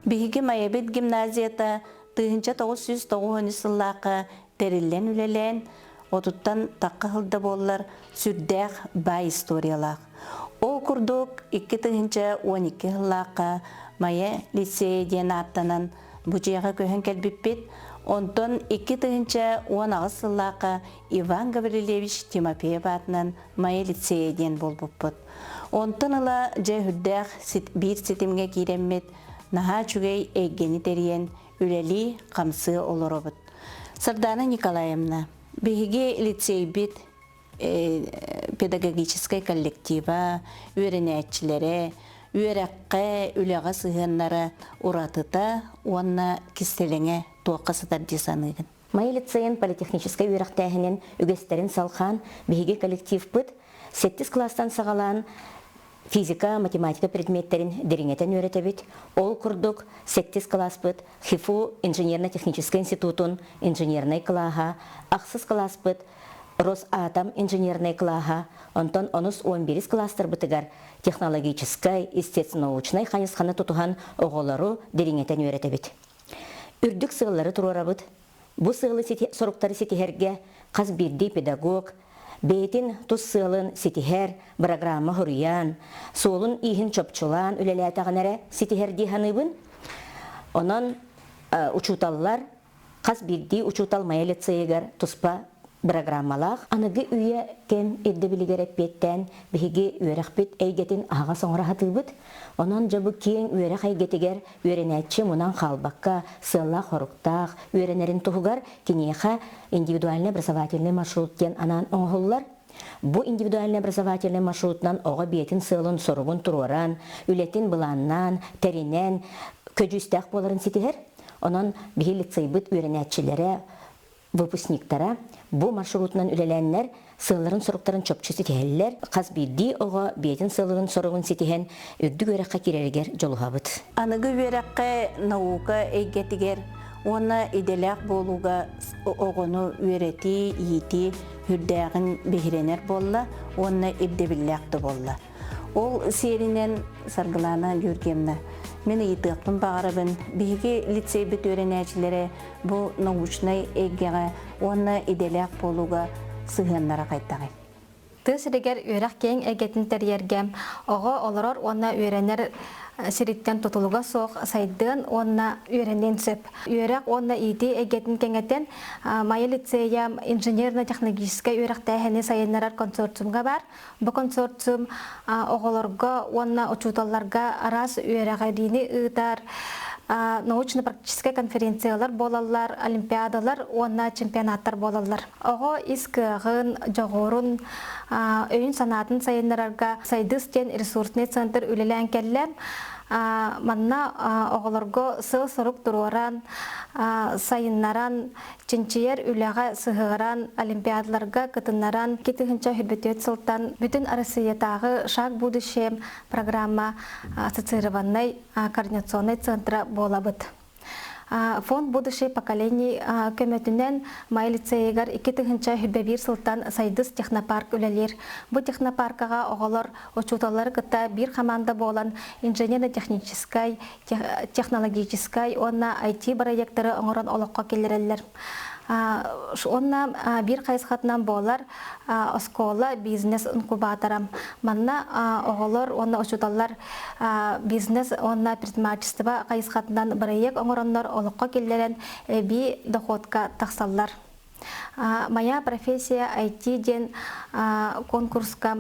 Биһиги Майабыт гимназията 1993 сыллаахха тэриллэн үлэлээн, отуттан тахха сылда буоллар сүрдээх баай историялаах. Ол курдук 2012 сыллаахха Майа лицейэ диэн ааттанан бу дьиэҕэ көһөн кэлбиппит. Онтон 2018 сыллаахха Иван Гаврильевич Тимофеев аатынан Майа лицейэ диэн буолбуппут. Онтон ыла дьэ үрдээх биир ситимҥэ киирэммит, наһаа үчүгэй эйгэни тэрийэн үлэлии-хамсыы олоробут. Сардаана Николаевна, биһиги лицейбит педагогическай коллектива, үөрэнээччилэрэ, үөрэххэ, үлэҕэ сыһыаннара уратыта уонна кистэлэҥэ туохха сытар дии саныыгын? Майа лицейин политехническай үөрэхтээһинин үгэстэрин салхаан, биһиги коллективпыт сэттис кылаастан саҕалаан физика, математика предметтэрин дириҥэтэн үөрэтэбит. Ол курдук, сэттис кылааспыт ХИФУ инженерно-техническэй институтун инженернай кылааһа, ахсыс кылааспыт Росатом инженернай кылааһа, онтон онус 11 кылаастарбытыгар технологическай, естественно-научнай хайысханы тутуһан оҕолору дириҥэтэн үөрэтэбит. Үрдүк сыаллары туруорабыт. Бу сыалы соруктары ситиһэргэ хас биирдии педагог бэйэтин тус сыалын ситиһэр, бырагыраамма хоруйан, суолун-ииһин чопчулаан үлэлээтэҕинэ эрэ ситиһэр дии саныыбын. Онон учууталлар хас биирдии учуутал Майа лицейигэр туспа бырагырааммалаах. Аныгы үйэ кэм ирдэбилигэр эппиэттээн биһиги үөрэхпит эйгэтин аһаҕас оҥоро сатыыбыт. Онон дьэ бу киэҥ үөрэх эйгэтигэр үөрэнээччи мунан хаалбакка сыаллаах-соруктаах үөрэнэрин туһугар киниэхэ индивидуальный образовательный маршрут диэн анаан оҥоһуллар. Бу индивидуальный образовательный маршрутунан оҕо биэтин сыалын-соругун туруоран, үлэтин былааннаан, тэринэн, көдьүүстээх буоларын ситиһэр. Онон биһи лицейбит үөрэнээччилэрэ, выпускниктара бу маршрутунан үлэлээннэр сыалларын-соруктарын чопчу ситиһэллэр. Хас биирдии оҕо бэйэтин сыалын-соругун ситиһэн үрдүк үөрэххэ киирэригэр дьулуһабыт. Аныгы үөрэххэ наука эйгэтигэр уонна идэлээх буолууга оҕону үөрэтии, иитии үрдээҕин биһирэнэр буолла уонна ирдэбиллээх да буолла. Ол сиэринэн Саргылаана Георгиевна, мин ыйытыахпын баҕарабын, биһиги лицейбит үөрэнээччилэрэ бу научнай эйгэҕэ уонна идэлээх буолууга сыһыаннара хайдаҕый? Тыа сиригэр үөрэх киэҥ эйгэтин тэрийэргэ оҕо олорор уонна үөрэнэр сириттэн тутулуга суох сайдыан уонна үөрэниэн сөп. Үөрэх уонна иитии эйгэтин кэҥэтэн Майа лицейа инженерно-технологическай үөрэхтээһини сайыннарар консорциумга баар. Бу консорциум оҕолорго уонна учууталларга араас үөрэҕириини ыытар, научно-практическай конференциялар буолаллар, олимпиадалар уонна чемпионаттар буолаллар. Оҕо ис кыаҕын, дьоҕурун, өйүн-санаатын сайыннарарга Сайдыс диэн ресурсный центр үлэлээн кэллэ. Манна оҕолорго сыал-сорук туруоран, сайыннаран, чинчийэр үлэҕэ сыһыаран, олимпиадаларга кытыннаран 2024 сылтан бүтүн Арассыыйатааҕы «Шаг будущее» программа ассоциированнай координационнай центра буолабыт. Фонд будущее поколений көмөтүнэн Май лицейигэр 2021 сылтан Сайдыс технопарк үлэлиир. Бу технопаркаҕа оҕолор учууталлары кытта биир хамаанда буолан инженерно-техническай, технологическай уонна IT бырайыактары оҥорон олоххо киллэрэллэр. Уонна биир хайысхатынан буолар оскуола бизнес инкубатора. Манна оҕолор уонна учууталлар бизнес уонна предпринимательство хайысхатынан бырайыак оҥороннор олоххо киллэрэн эбии доходка тахсаллар. Моя профессия IT диэн конкурска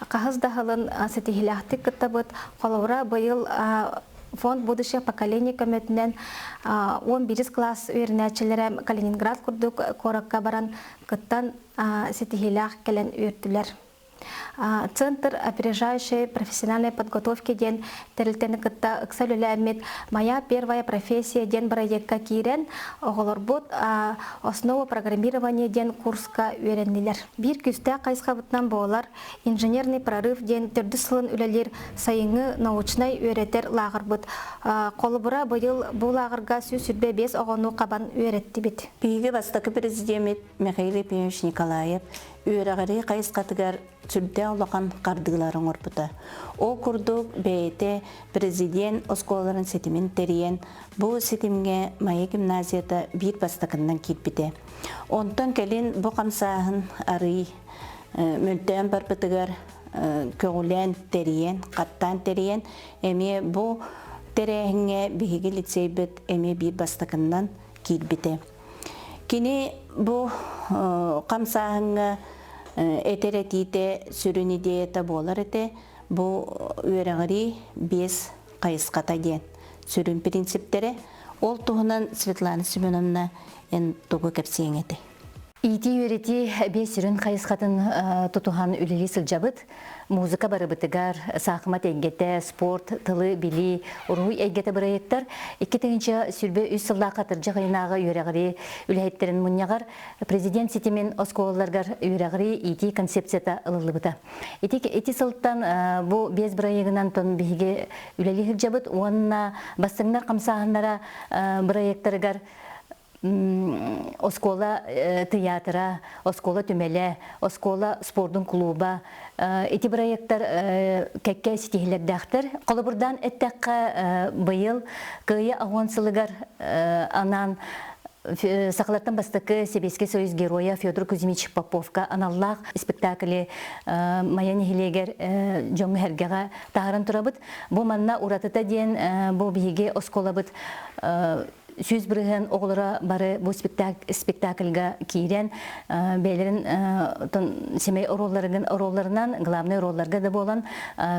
хаһыс да сылын ситиһиилээхтик кыттабыт. Холобура, быйыл Фонд будущих поколений көмөтүнэн 11 класс үөрэнээччилэрэ Калининград курдук куоракка баран кыттан ситиһиилээх кэлэн үөртүлэр. Центр опережающей профессиональной подготовки диэн тэрилтэни кытта ыкса үлэлээммит «Моя первая профессия» диэн бырайыакка киирэн, оҕолорбут «Основа программирования» диэн курска үөрэннилэр. Биир күүстээх хайысхабытынан буолар «Инженерный прорыв» диэн төрдүс сылын үлэлиир сайыҥҥы научнай үөрэтэр лааҕырбыт. Холобура, быйыл бу лааҕырга 125 оҕону хабан үөрэттибит. Биһиги бастакы президеммит Михаил Ефимович Николаев. үөрэҕирии хайысхатыгар сүрдээх улахан хардыылары оҥорбута. Ол курдук бэйэтэ президент оскуолаларын ситимин тэрийэн, бу ситимҥэ Майа гимназията биир бастакыннан киирбитэ. Онтон кэлин бу хамсааһын арыый мөлтөөн барбытыгар көҕүлээн тэрийэн, хаттаан тэрийэн, эмиэ бу тэрээһиҥҥэ биһиги лицейбит эмиэ биир бастакыннан киирбитэ. Кини бу хамсааһыҥҥа этэр этиитэ сүрүн идеята буолар этэ. Бу үөрэҕирии биэс хайысхата диэн сүрүн принциптэрэ. Ол туһунан Светлана Семеновна эн тугу кэпсиэҥ этэй? Иитии-үөрэтии биэс сүрүн хайысхатын тутуһан үлэлии сылдьабыт. Музыка барыбытыгар, саахымат эйгэтэ, спорт, тылы билии, уруһуй эйгэтэ бырайыактар 2023 сыллаахха атырдьах ыйынааҕы үөрэҕирии үлэһиттэрин мунньаҕар президент ситимин оскуолаларыгар үөрэҕирии иитии концепцията ылыллыбыта. Ити, ити сылтан бу биэс бырайыагынан тон биһиги үлэлии сылдьабыт уонна бастыҥнар хамсааһыннара бырайыактарыгар оскуола тыйаатыра, оскуола түмэлэ, оскуола спордун клуба ити бырайыактар кэккэ ситиһилэрдээхтэр. Холобурдаан эттэххэ, быйыл Кыайыы аҕыс сылыгар анаан сахалартан бастакы Сэбиэскэй Союз геройа Федор Кузьмич Поповка аналлаах спектакли Майа нэһилиэгэр дьоҥҥо сэргэҕэ таһааран турабыт. Бу манна уратыта диэн бу биһиги оскуолабыт 100% оҕолоро бары бу спектакльга киирэн бэйэлэрин сэмэй оруолларынан главный оруолларга да буолан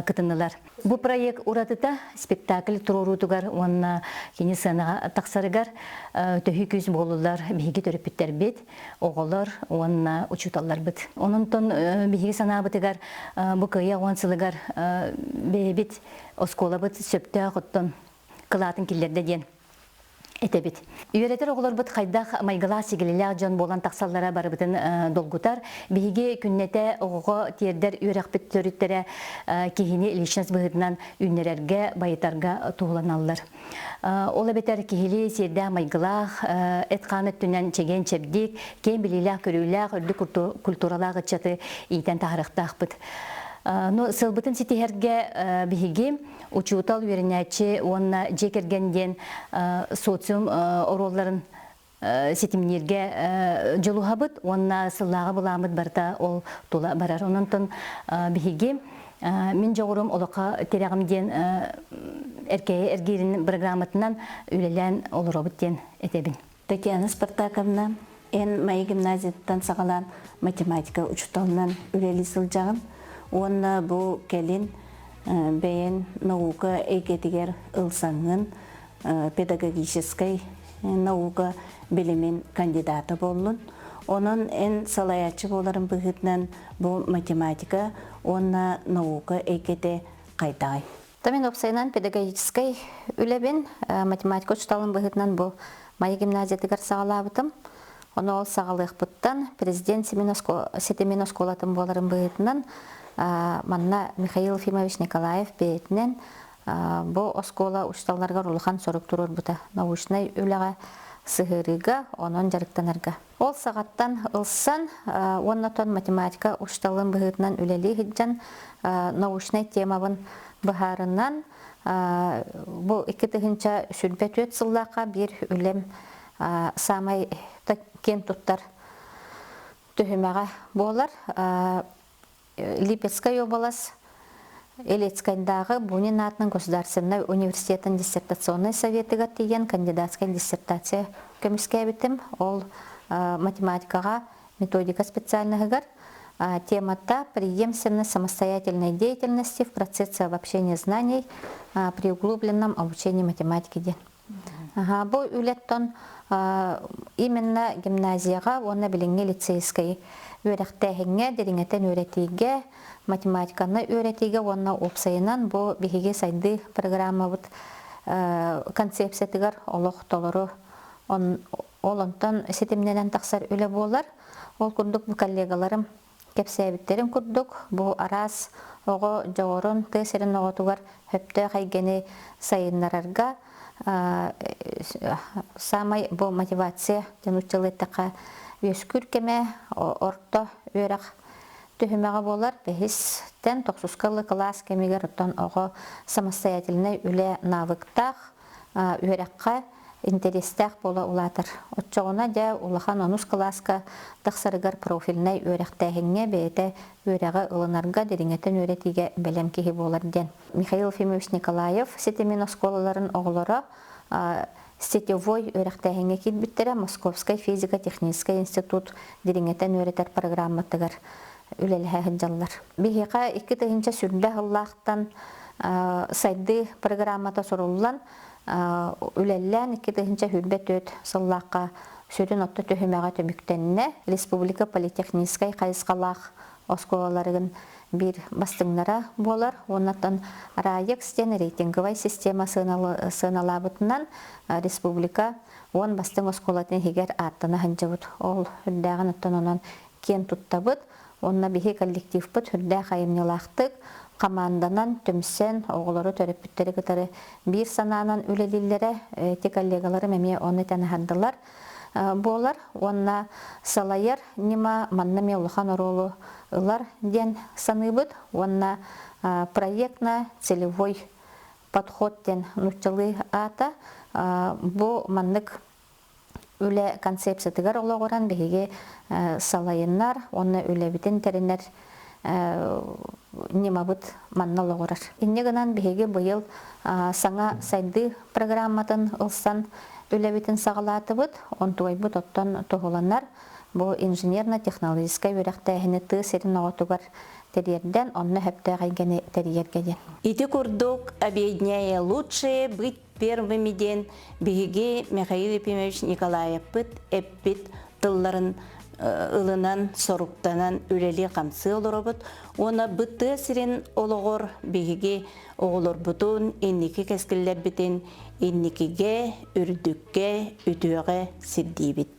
кытыннылар. Бу проект уратыта спектакль туруоруутугар уонна кини сценаҕа тахсарыгар төһүү күүс буолулар биһиги төрөппүттэрбит, оҕолор уонна учууталларбыт. Ононтон биһиги санаабытыгар бу кыайа 10 сылыгар бэйэбит оскуолабыт сөптөөх оттон кылаатын киллэрдэ диэн этэбит. Үөрэтэр оҕолорбут хайдах майгылаах-сигилилээх дьон буолан тахсаллара барыбытын долгутар. Биһиги күннэтэ оҕоҕо тиэрдэр үөрэхпит төрүттэрэ киһини личность быһыытынан үүннэрэргэ, байытарга туһуланаллар. Ол эбэтэр киһилии сиэрдээх майгылаах, эт-хаан өттүнэн чэгиэн-чэбдик, киэҥ билиилээх-көрүүлээх, үрдүк культуралаах ыччаты иитэн таһаарыахтаахпыт. Ну, сылбытын ситиһэргэ биһиги учуутал, үөрэнээччи уонна дьиэ кэргэн диэн социум оруолларын ситимнииргэ дьулуһабыт уонна сыллааҕы былааммыт барыта ол тула барар. Онон биһиги мин дьоҕурум олоххо тирэҕим диэн эркээйи эргиирин программатынан үлэлээн олоробут диэн этэбин. Татьяна Спартаковна, эн Майа гимназияттан саҕалаан математика учууталынан үлэлии сылдьаҕын уонна бу кэлин бэйэн наука эйгэтигэр ылсаҥҥын педагогическай наука билимин кандидата буоллун. Онон эн салайааччы буоларын быһыытынан бу математика уонна наука эйгэтэ хайдаҕый? Мин уопсайынан педагогическай үлэбин математика учууталын быһыытынан бу Майа гимназиятыгар саҕалаабытым. Ону ол саҕалыахпыттан президент ситимин оскуолатын буоларын быһыытынан манна Михаил Ефимович Николаев бэйэтинэн бу оскуола учууталларыгар улахан сорук туруорбута научнай үлэҕэ сыһыарыыга, онон дьарыктанарга. Ол саҕаттан ылсан уонна тон математика учууталын быһыытынан үлэлии сылдьан научнай темабын быһаарынан бу 2024 сыллаахха биир үлэм саамай киэн туттар түһүмэҕэ буолар. Липецкай уобалас Елецкайдааҕы Бунин аатынан государственнай университетын диссертационнай советыгар тиийэн кандидатскай диссертация көмүскээбитим. Ол математикаҕа методика специальноһыгар темата преемственность самостоятельной деятельности в процессе обобщения знаний при углубленном обучении математики диэн. Бу үлэттэн именно гимназияҕа уонна билиҥҥи лицейскэй үөрэхтээһиҥҥэ, дириҥэтэн үөрэтиигэ, математиканы үөрэтиигэ уонна уопсайынан бу биһиги сайдыы программабыт концепциятыгар олох толору ол онтон ситимнэнэн тахсар үлэ буолар. Ол курдук бу коллегаларым Кэпсээбиттэрин курдук, бу араас оҕо дьоҕурун тыа сирин оҕотугар сөптөөх эйгэни сайыннарарга саамай бу мотивация диэн нууччалыы эттэххэ. үөскүүр кэмэ орто үөрэх түһүмэҕэ буолар. Бэһистэн тохсуска ылы кылаас кэмигэр оттон оҕо самостоятельнай үлэ навыктаах, үөрэххэ интэриэстээх буола улаатар. Оччоҕуна дьэ улахан онус кылааска тахсарыгар профильнай үөрэхтээһиҥҥэ бэйэтэ үөрэҕи ылынарга дириҥэтэн үөрэтиигэ бэлэм киһи буолар диэн. Михаил Ефимович Николаев ситимин оскуолаларын оҕолоро сетевой үөрэхтээһиҥҥэ киирбиттэрэ Московскай физико-техническэй институт дириҥэтэн үөрэтэр программатыгар үлэлэһэ сылдьаллар. Биһиэхэ 2000 сүрбэ сыллаахтан сайдыы программата суруллан үлэлээн 2024 сыллаахха сүрүн отто түһүмэҕэ түмүктэннэ. Республика политехническай хайысхалаах оскуолаларын биир бастыҥнара буолар. Уоннаттан РАЕКС диэн рейтинговай система сыаналаабытынан республика 10 бастыҥ оскуолатын иһигэр ааттана сылдьыбыт. Ол үрдээҕин оттон онон киэн туттабыт. Уонна биһи коллективпыт үрдээх айымньылаахтык команданан түмсэн оҕолору төрөппүттэри кытары биир санаанан үлэлииллэрэ ити коллегаларым эмиэ ону этэн аһардылар буолар уонна салайар ньыма манна эмиэ улахан оруолу ылар диэн саныыбыт уонна проектно-целевой подход диэн нууччалыы аата бу маннык үлэ концепциятыгар олоҕуран биһиги салайыннар уонна үлэбитин тэринэр ньымабыт манна олоҕурар. Инньэ гынан биһиги быйыл саҥа сайдыы программатын ылсан үлэбитин саҕалаатыбыт. Онтугайбыт оттон туһуланар бу инженерно-технологическай үөрэхтээһини тыа сирин оҕотугар тириэрдэн, онно сөптөөх эйгэни тэрийэргэ диэн. Ити курдук объединяя лучшее быть первыми диэн биһиги Михаил Ефимович Николаевпыт эппит тылларын ылынан, соруктанан үлэлии-хамсыы олоробут. Уонна бу тыа сирин олоҕор биһиги оҕолорбутун, инники кэскиллэрбитин инникигэ, үрдүккэ, үтүөҕэ сирдиибит.